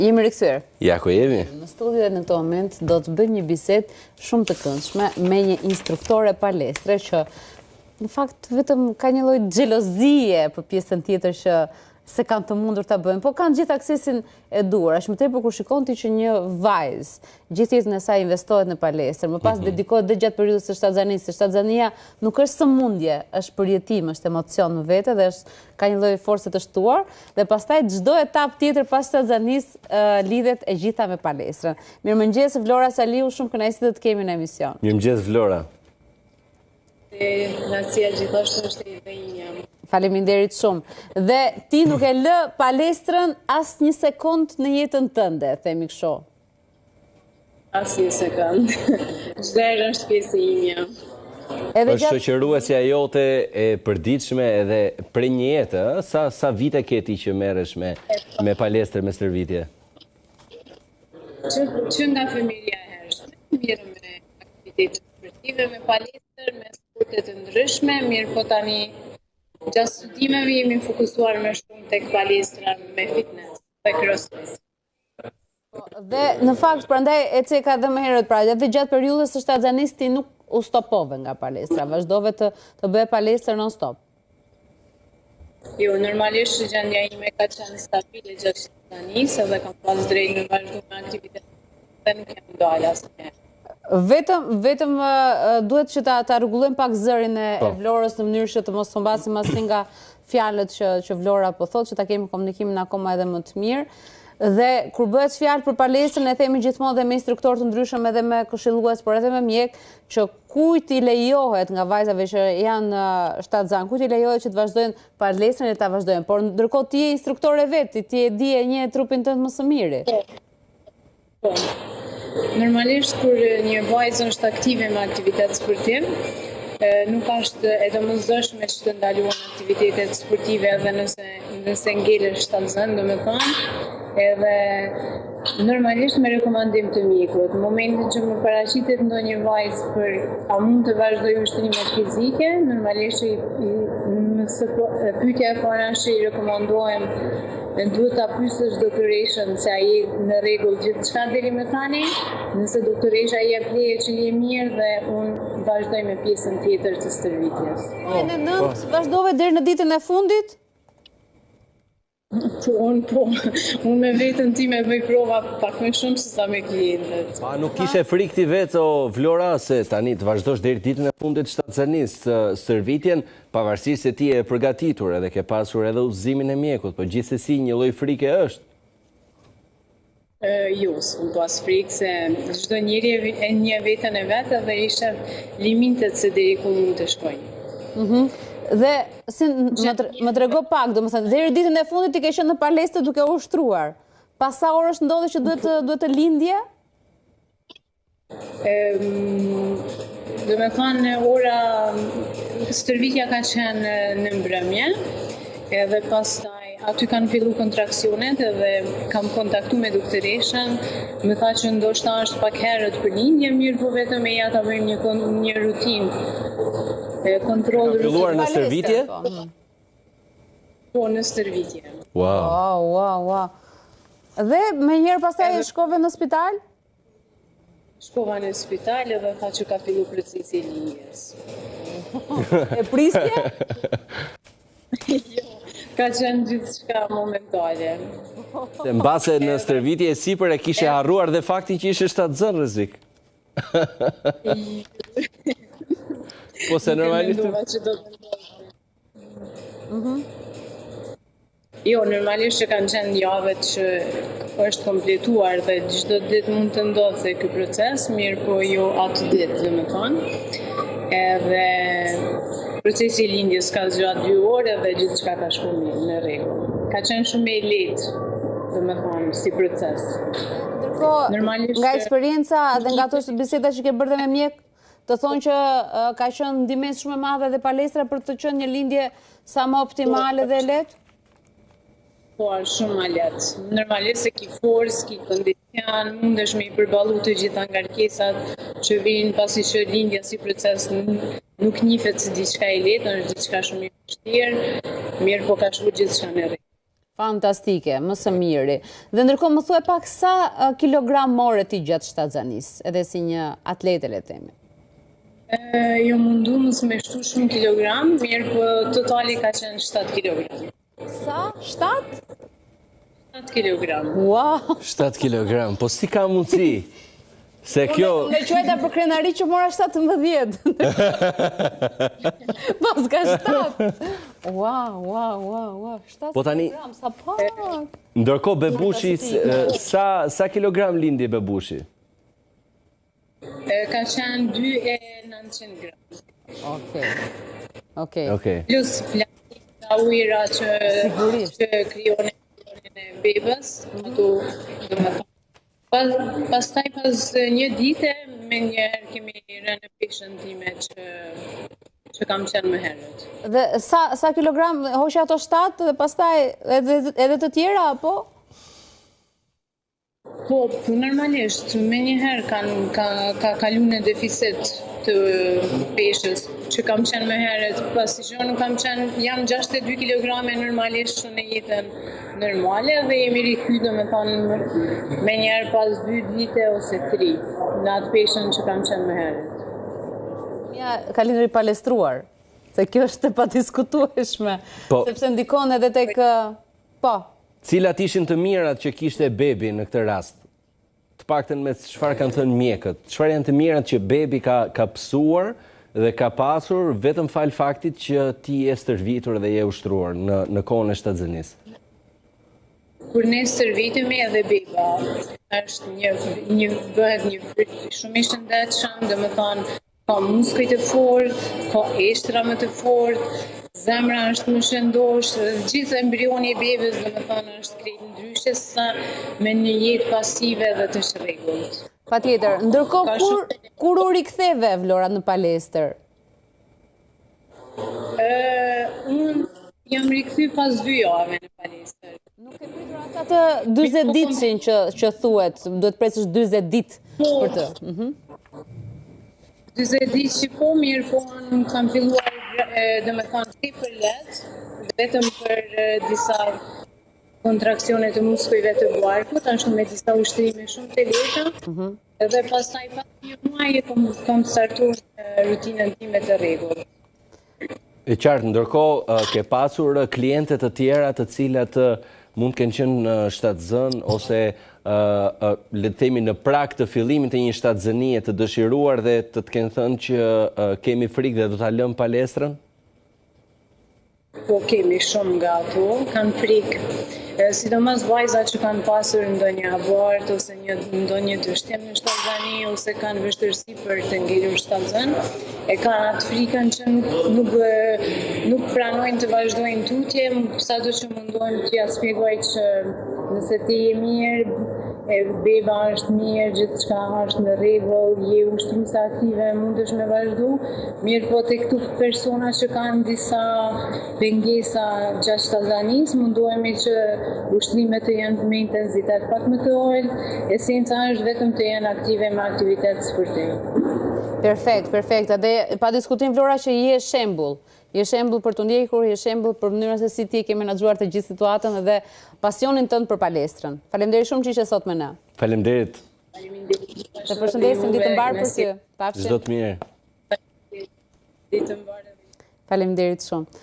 Jemi rikthyer. Ja ku jemi. Në studio dhe në këtë moment do të bëjmë një bisedë shumë të këndshme me një instruktore palestre që në fakt vetëm ka një lloj xhelozie për pjesën tjetër që s'e kanë të mundur ta bëjnë, po kanë gjithë aksesin e duhur. Aq më tepër kur shikon ti që një vajzë gjithë jetën e saj investohet në palestër, më pas mm -hmm. dedikohet dhe gjatë periudhës së shtatzanisë, se shtatzania nuk është sëmundje, është përjetim, është emocion në vete dhe është ka një lloj force të shtuar dhe pastaj çdo etapë tjetër pas shtatzanisë lidhet e gjitha me palestrën. Mirëmëngjes Vlora Saliu, shumë kënaqësi të të kemi në emision. Mirëmëngjes Vlora. Kënaqësia gjithashtu është e imja. Faleminderit shumë. Dhe ti nuk e lë palestrën asnjë sekond në jetën tënde, themi kështu. Asnjë sekond. Çdo herë është pjesë e imja. Edhe është shoqëruesja jote e përditshme edhe prej një jete, ë? Sa sa vite ke ti që merresh me me palestër, me stërvitje? Që që nga fëmijëria e hershme, merrem me aktivitete sportive, me palestër, me sporte të ndryshme, mirëpo tani gjatë studimeve jemi fokusuar më shumë tek palestra me fitness dhe crossfit. Dhe në fakt prandaj e ceka edhe më herët pra, edhe gjatë periudhës së shtatzanisë ti nuk u stopove nga palestra, vazhdove të të bëje palestër non stop. Jo, normalisht gjendja ime ka qenë stabile gjatë shtatzanisë edhe kam pas drejt me vazhdu me aktivitet dhe nuk jam ndalë asnjëherë. Vetëm vetëm duhet që ta ta rregullojmë pak zërin e, po. e Vlorës në mënyrë që të mos humbasim asnjë nga fjalët që që Vlora po thotë, që ta kemi komunikimin akoma edhe më të mirë. Dhe kur bëhet fjalë për palestrën e themi gjithmonë dhe me instruktorë të ndryshëm edhe me këshillues, por edhe me mjek, që kujt i lejohet nga vajzave që janë shtatzënë, kujt i lejohet që të vazhdojnë palestrën e ta vazhdojnë. Por ndërkohë ti je instruktore vetë, ti e di e njeh trupin tënd më së miri. Po. Po. Normalisht kur një vajzë është aktive me aktivitet sportiv, nuk është e domosdoshme që të ndalohen aktivitetet sportive edhe nëse nëse ngelesh shtatzënë, domethënë, edhe normalisht me rekomandim të mjekut. Në momentin që më paraqitet ndonjë vajzë për a mund të vazhdoj ushtrimet fizike, normalisht që i, i, nëse po, pyetja e parë është që i rekomandojmë Duhet ta pyesësh doktoreshën se a je në rregull gjithçka deri më tani, nëse doktoresha jep leje që je mirë dhe unë vazhdoj me pjesën tjetër të stërvitjes. Po, në nëntë po. vazhdove deri në ditën e fundit? Po, unë po, unë me veten time bëj prova pak më shumë se sa me klientët. Pa nuk kishe frikë ti vetë, o Vlora, se tani të vazhdosh deri ditën e fundit shtatzanisë stërvitjen, Pavarësisht se ti je e përgatitur edhe ke pasur edhe udhëzimin e mjekut, po gjithsesi një lloj frike është. Jo, s'kom pas frikë se çdo njeri e njeh veten e vet edhe i shef limitet se deri ku mund të shkojnë. Mhm. Dhe si më trego pak, domethënë deri ditën e fundit ti ke qenë në palestër duke ushtruar. Pas sa orësh ndodhi që duhet të duhet të lindje? Domethënë, ora, stërvitja ka qenë në mbrëmje, edhe pastaj aty kanë fillu kontraksionet edhe kam kontaktu me doktoreshën, më tha që ndoshta është pak herët për lindje, mirëpo vetëm eja ta bëjmë një, një rutinë, kontroll rutinë. Filluar në stërvitje? Po. Po, në stërvitje. Wow. Wow, wow, wow. Dhe menjëherë pastaj shkove në spital? Shkova në spital edhe tha që ka fillu procesi i lindjes. E prisje? Jo, ka qenë gjithçka momentale. Se mbase në stërvitje e sipër e kishe harruar dhe faktin që ishe shtatzënë rrezik. Po se normalisht... Nuk e mendova që do të ndodhte. Mhm. Jo, normalisht që kanë qenë javët që është kompletuar dhe çdo ditë mund të ndodhte ky proces, mirëpo jo atë ditë, domethënë. Edhe procesi i lindjes ka zgjatë 2 orë dhe gjithçka ka shku mirë në rregull. Ka qenë shumë i lehtë, domethënë, si proces. Ndërkohë, normalisht nga eksperienca dhe nga ato biseda që ke bërë dhe me mjek, Të thonë që ka qenë ndihmesë shumë e madhe dhe palestra për të qenë një lindje sa më optimale dhe e lehtë? Po, shumë më lehtë. Normalisht se ki forcë, ki kondicion, mundesh me i përballu të gjitha ngarkesat që vijnë pasi që lindja si proces nuk njifet si diçka e lehtë, është diçka shumë e vështirë, mirëpo ka shku gjithçka në rregull. Fantastike, më së miri. Dhe ndërkohë më thuaj pak sa kilogram more ti gjatë shtatzanisë, edhe si një atlete le të themi. Jom mundu mos me shtu shumë kilogram, mirëpo totali ka qenë 7 kilogram. Sa? 7? 7 kilogram. Wow! 7 kilogram, po si ka mundësi? Se kjo... Unë e quajta për krenari që mora 17. Paska 7. Wow, wow, wow, wow. 7 po tani, kilogram, sa pak. Ndërkohë bebushi, sa, sa kilogram lindi bebushi? Ka qenë 2 e 900 gram. Okej. Okej. Okej. Plus plazma ujëra që, që krijonin e bebës, ato, domethënë, Pastaj pas një dite, menjëherë kemi rënë në peshën time që, që kam qenë më herët. Dhe sa, sa kilogram hoqe ato 7 dhe pastaj edhe, edhe të tjera, apo? Po, po normalisht, menjëherë kanë, ka, ka kalu në deficit të peshës që kam qenë më herët, pasi që unë kam qenë, jam 62 kg normalisht që në jetën normale dhe jemi rikthy domethënë menjëherë pas 2 dite ose 3 në atë peshën që kam qenë më herët. Ja, ka lindur i palestruar, se kjo është e padiskutueshme, po, sepse ndikon edhe tek... Po. Cilat ishin të mirat që kishte bebi në këtë rast? Të paktën me çfarë kanë thënë mjekët, çfarë janë të mirat që bebi ka ka pësuar dhe ka pasur vetëm falë faktit që ti je stërvitur dhe je ushtruar në në kohën e shtatzënisë? Kur ne stërvitemi edhe beba është një një bëhet një fryt shumë i shëndetshëm, domethënë Ka muskuj të fortë, ka eshtra më të fortë, zemra është më shëndoshë dhe gjithë embrioni i bebes, domethënë, është krejt ndryshe sa me një jetë pasive dhe të çrregullt. Patjetër. Ndërkohë kur kur u riktheve Vlora në palestër? Ë, unë jam rikthy pas dy javëve në palestër. Nuk ke pritur as atë 40 ditëshin që që thuhet, duhet presësh 40 ditë po. për të. Mhm. 40 ditë që po mirë, po unë kam filluar domethënë tepër lehtë, vetëm për disa kontraksione të muskujve të barkut, ashtu me disa ushtrime shumë të lehta. Mm -hmm. Edhe pastaj pas një muaji kom, kom startu rutinën time të rregullt. E qartë, ndërkohë ke pasur kliente të tjera të cilat mund të kenë qenë shtatzënë ose le të themi në prag të fillimit të një shtatzënie të dëshiruar dhe të të kenë thënë që kemi frikë dhe do ta lëmë palestrën? Po kemi shumë nga ato, kanë frikë. Sidomos vajzat që kanë pasur ndonjë abort ose një ndonjë dështim në shtatzani ose kanë vështirësi për të ngelur shtatzënë, e kanë atë frikën që nuk nuk nuk pranojnë të vazhdojnë tutje, sado që mundohem t'ia spjegoj që nëse ti je mirë, e beba është mirë, gjithçka është në rregull, je ushtruese aktive, mundesh me vazhdu, Mirëpo te këto persona që kanë disa pengesa gjatë shtatzanisë, mundohemi që ushtrimet të jenë me intensitet pak më të ulët, esenca është vetëm të jenë aktive me aktivitet sportiv. Perfekt, perfekt. Dhe pa diskutim Vlora që je shembull. Je shembull për t'u ndjekur, je shembull për mënyrën se si ti e ke menaxhuar të gjithë situatën dhe pasionin tënd për palestrën. Faleminderit shumë që ishe sot me ne. Faleminderit. Faleminderit. Të përshëndesim, ditë të mbarë për ty. Pafshim. Çdo të mirë. Ditë të mbarë. Faleminderit shumë.